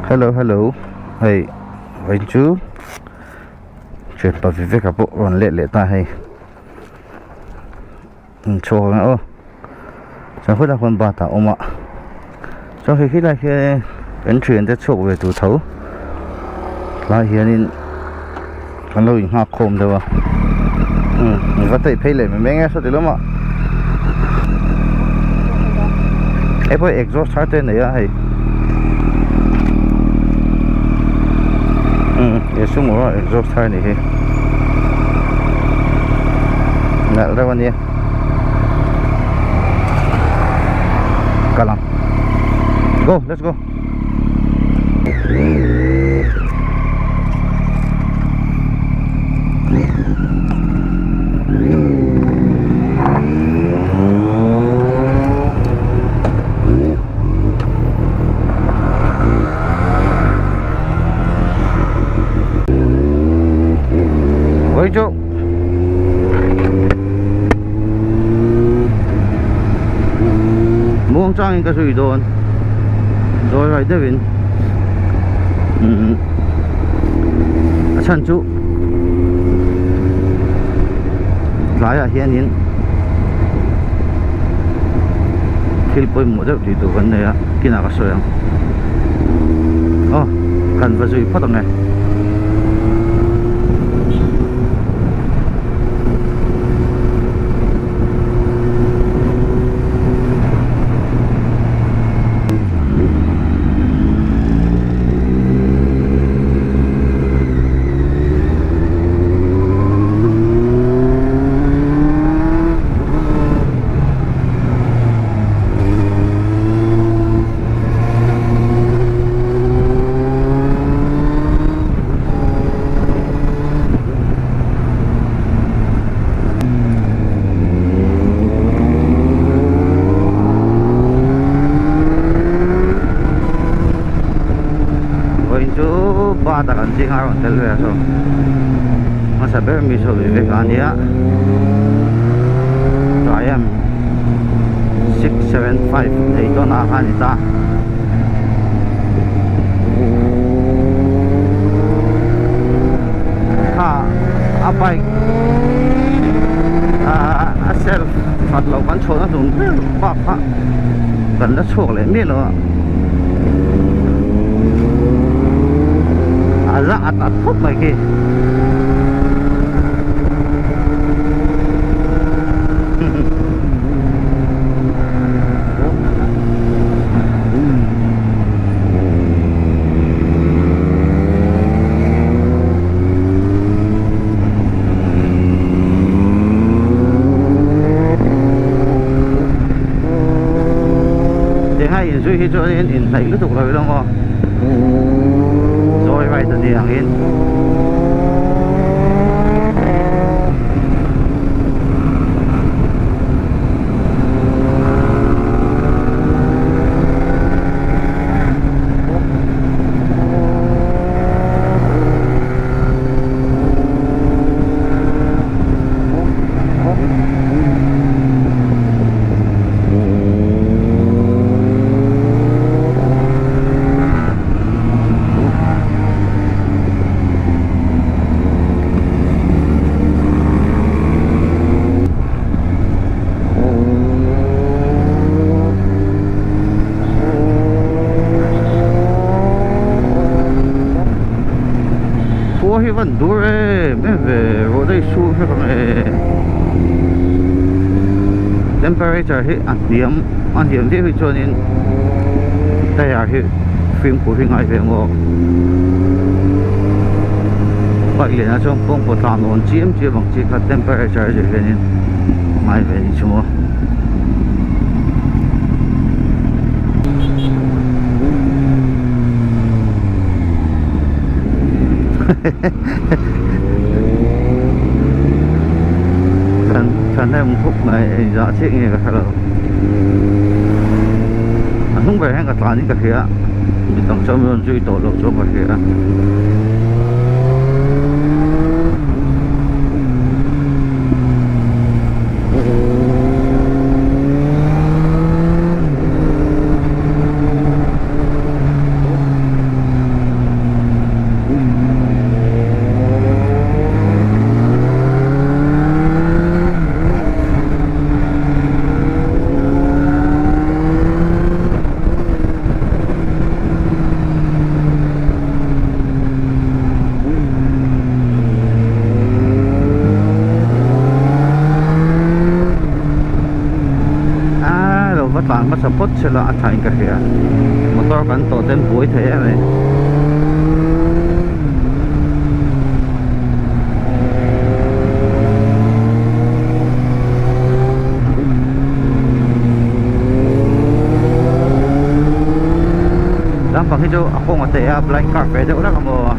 Hello hello hei vawiin chu thianpa Vivek-a pawh rawn let leh ta hei inchhuak ang e aw chuan khawilai khawn bat ah a awm a chuan hei khilai khian kan thiante chhuak ve tur tho tlai hianin kan lo inghak khawm deuh a umm va taih phei leh mai mai nge saw ti lamah hei pawh exhaust thar te a nei a hei umm he sumo a exhaust thar a nih hi nalh reuh a nia kal ang go let's go. Oi chu Muang changin ka zui dawn Zawi rai deuhin A chhan chu Tlaiah hianin Thil pawimawh deuh tih tur kan nei a kinah ka sawi ang Aw kan va zui phawt ang e. Vawiin chu bat a kan zing a rawn tel ve a saw hmasa ber mi saw ve vek a nia Triumph 675 Daytona kha a ni ta. Kha a bike a self that loh kan chhuahna hnung ber bak kha kan la chhuak leh miah lo a a la at at khawp mai khi. Tinghai inzui hi chuanin inhnaih lutuk lo ila maw joy ride a ni angin. Khua hi van dur em em ve ruah daih sur vek ang e temperature hi a hniam a hniam viau hi chuanin tyre hi fimkhur hi ngai ve ang aw bike lianah chuan kawngpawh tlan awn chiam chiam ang chi kha temperature a zir hianin ngai ve a ni chu maw. Thahnem khawp mai engzah chiah nge ka hre lo a hnung ber hian ka tlan in ka hria mi dang chuan min rawn zui tawh loh chuan ka hria. tlan hmasa phawt sela a thain ka hria motor kan tawh ten buai thei em em. Lampang hi chu a kawng a te a blind car ve deuh hlek a maw.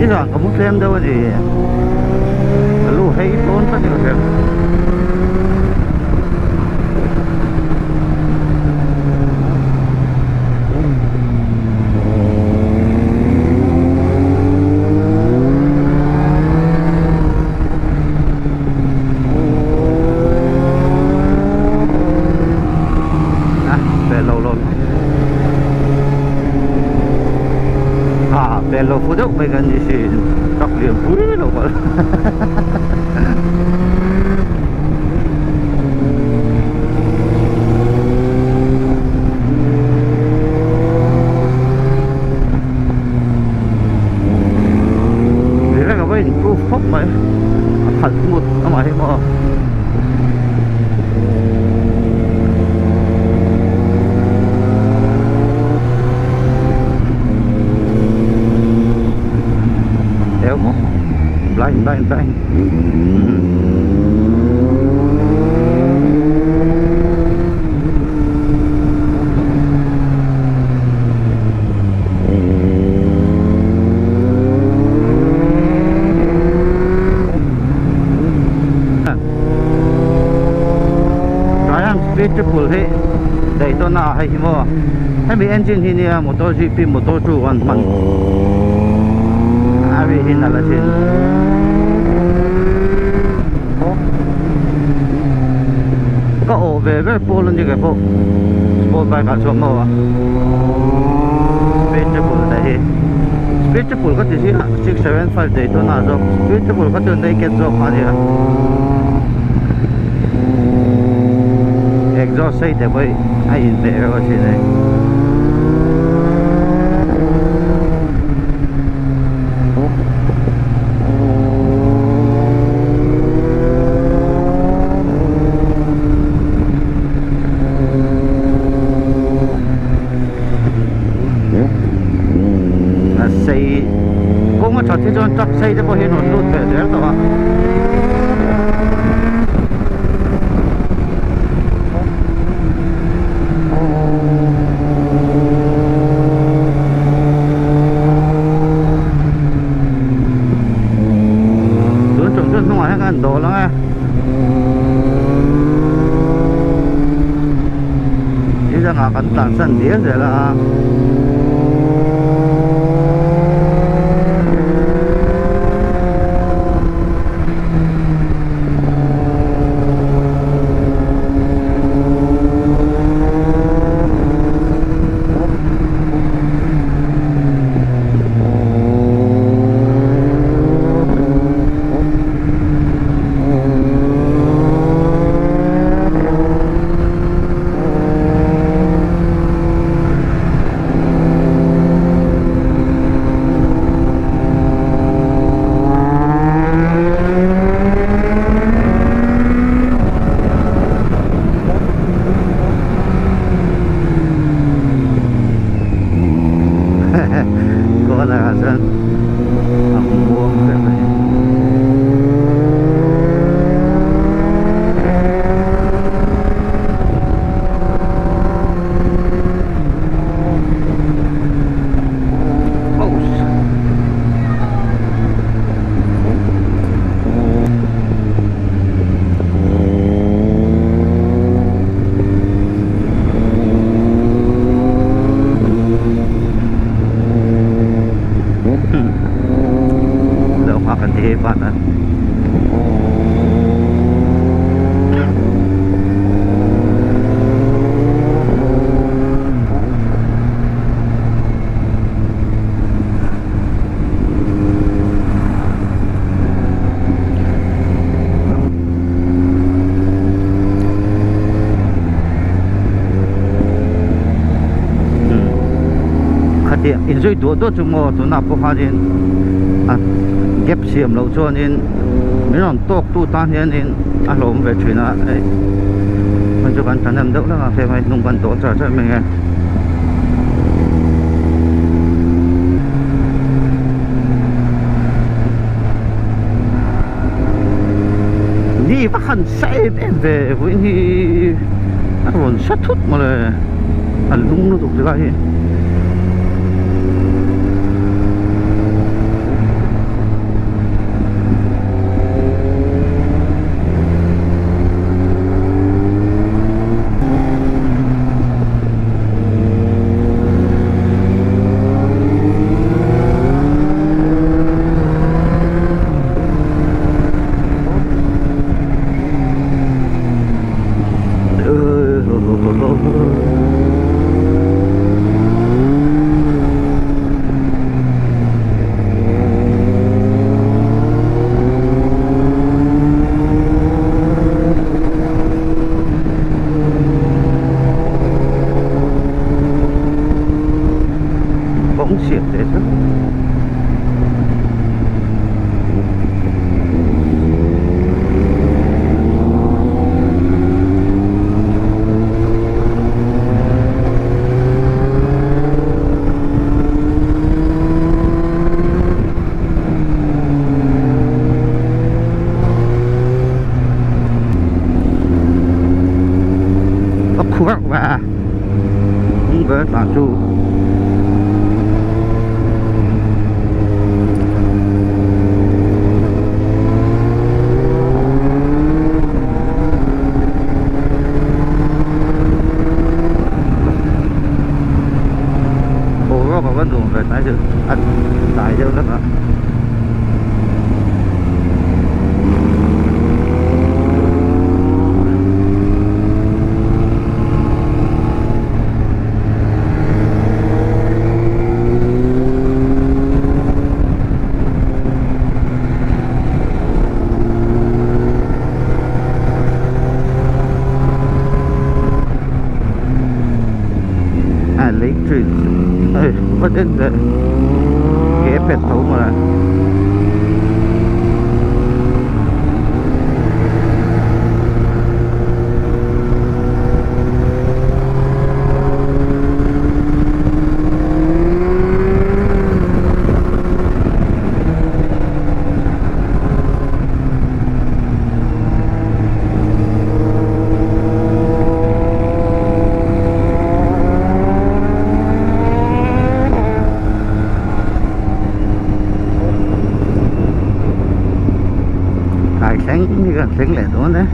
Nizan ka mu tlem deuh a ni ka lu hei dawn tlat in ka hria. A pel lo lo a pel lo fu deuh mai kan ni si truck lian pui lo kal Direct a va improve khawp mai a khalh ngut amah hi maw. Eo maw blind blind blind Triumph Speed Triple hi Daytona ah hei hi maw hemi engine hi nia motor GP motor 2 an hman a ri hi nalh a thin. Ka awh ve ber pawl a ni ke pawh sport bike ah chuan maw a speed triple te hi speed triple ka ti zing a 675 Daytona zawk speed triple kha chu naked zawk kha a nia exhaust sei te pawh hi a inhmeh reuh asin hei. A sei kawng a that hi chuan truck sei te pawh hi an rawn lut ve zel tawh a. Tun tum chu hnungah hian ka han dawl ang e. Ni dangah kan tlansan dial zel a. zui duah duah chu maw tunah pawh khanin a gap siam loh chuanin min rawn tawk tu tan hianin a hlawm ve thin a hei hman chu kan thahnem deuh hlek a tlem a hnung kan tawh char char mai nge. Ni va han sa em em ve vawiin hi a rawn sa thut mawle a lung lutuk zela hi. Kawng chhiat teh chu. A khuar va ung ber tlan chu. Boruak a va nuam ve hnai deuh a tlai deuh hlek a. Electric hei va den leh ke pet tho mawle. Tlai thleng hi kan thleng leh dawn e.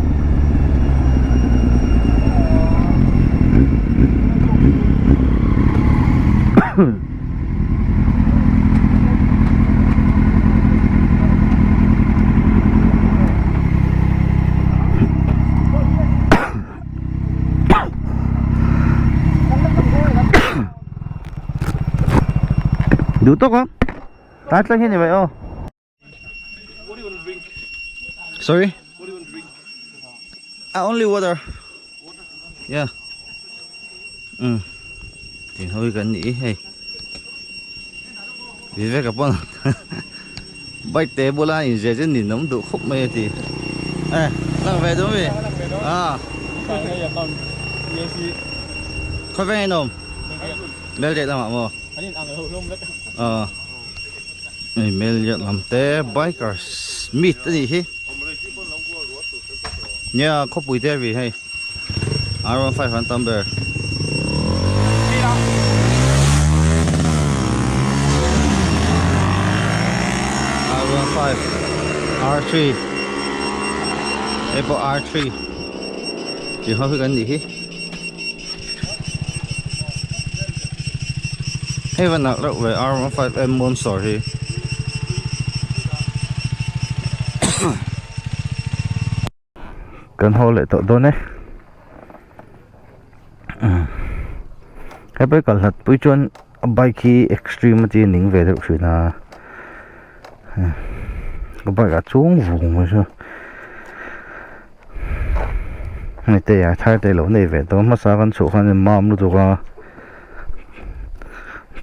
Duh tawk ang tlai thleng hi ni mai aw. Sorry? Ah, only water. Yeah. Um. Thì hơi gần nhỉ hey. Vì vậy các bạn bike té bula in dễ chứ nhìn nóng đủ khúc mê thì. Ê, đang về đúng không? À. Khỏi về nôm. Mel dậy làm ạ mò. Ờ. Hei Meliat lam te bikers meet a nih hi nia khawpui te a ri hei R15 an tam ber. R15 R3 hei pawh R3 tih ho hi kan nih hi. Hei va nak reuh ve R15M Monster hi. Kan haw leh tawh dawn e. Hei pawh hi kal hlat pui chuan a bike hi extreme a ti ning ve deuh thin a. Ka bike ah chuang vung mai chu. Hei te ah thar te lo nei ve tawh hmasa kan chhuah khan in mam lutuk a.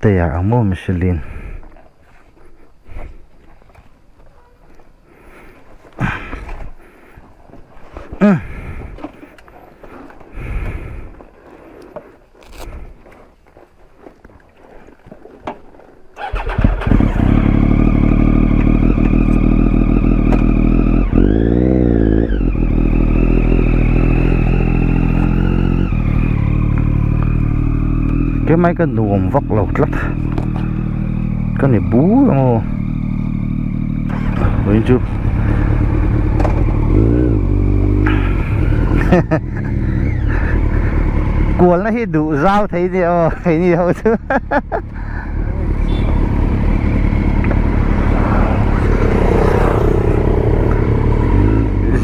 tyre ang maw Michelin. Kemai ka nuam vak lo tlat ka ni bur ang aw vawiin chu kualna hi duh zau thei nia aw keini ho chu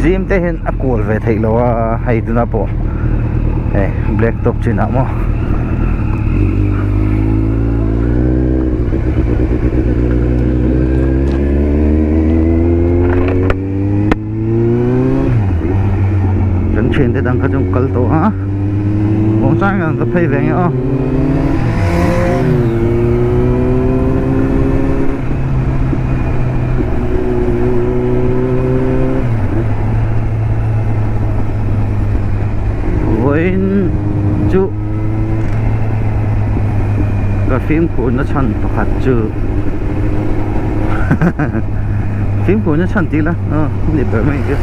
zim te hian a kual ve theih loh a hei tunah pawh hei black top chinah maw Kan thiante dang kha chu an kal tawh a kawng chang ang ka phei ve nge aw vawiin chu ka fimkhurna chhan pakhat chu fimkhurna chhan tih ila aw ni ber mai chu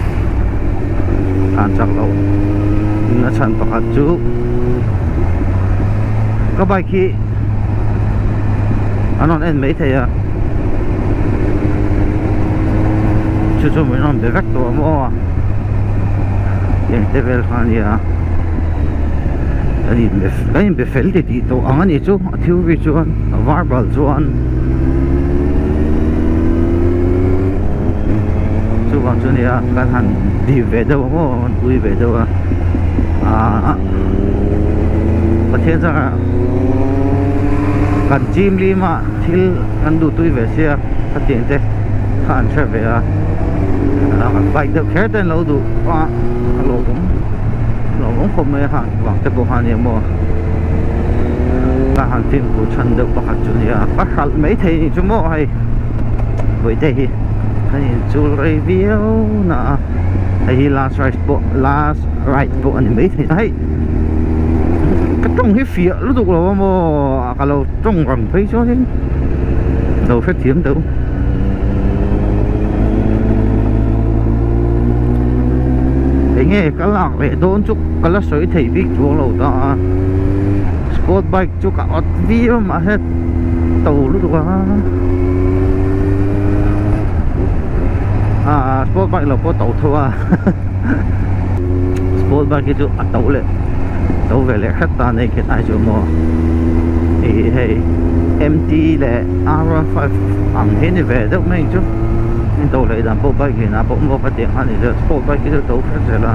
tlan chak loh na chhan pakhat chu ka bike hi an rawn en mai thei a chu chu min rawn be vek tawh a maw eng te vel kha a nia kan inbe kan inbe fel ti tih tawh ang a ni chu a theory chuan a verbal chuan. Chuvang chu nia kan han dip ve deuh a maw an ui ve deuh a aaa Pathian chuan kan chim lim a thil kan duh tui ve sia khatiang te kha an hre ve a kan bike deuh kher te an lo duh a a lawmawm lawmawm khawp mai a hang vang te pawh kha ania maw ka han fimkhur chhan deuh pakhat chu nia ka hralh mai thei anih chu maw hei bawihte hi kan inchul rei viau na a hei hi last ride pawh last ride pawh a ni mai thei a hei ka tawng hi fiah lutuk lo a maw ka lo tawng rang phei chuanin lo hrethiam deuh. Enge ka lak leh dawn chu ka la sawi thei bik chuang lo ta a sport bike chu ka awt viau mahse to lutuk a ah sport bike lo pawh to tho a sport bike hi chu a to leh to ve leh hret ta nei khet ai chu maw ih hei M_T leh R15 ang hi ni ve deuh mai chu in to leh dan pawh bike in ah pawh maw ka tih ang a ni zel sport bike hi chu to hret zel a.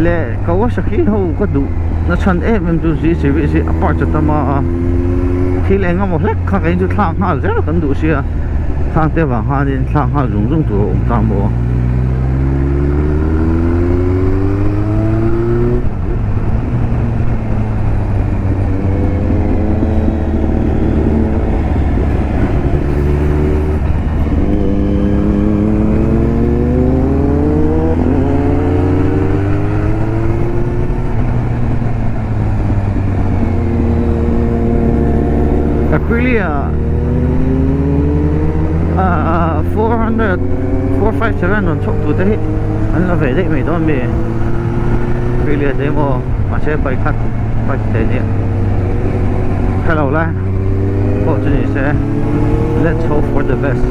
Leh Kawasaki ho ka duh na chhan em em chu z series hi a parts a tam a thil eng emaw hlek kha kei chu thlak nghal zel kan duh sia khang te vang khanin thlak nghal zung zung tur a awm ta maw. Aprilia ah 400 457 rawn chhawk tur te hi an la ve daih mai dawn mi Aprilia te emaw mahse bike khat bike te nia hrelo la pawh chu ni se let's hope for the best.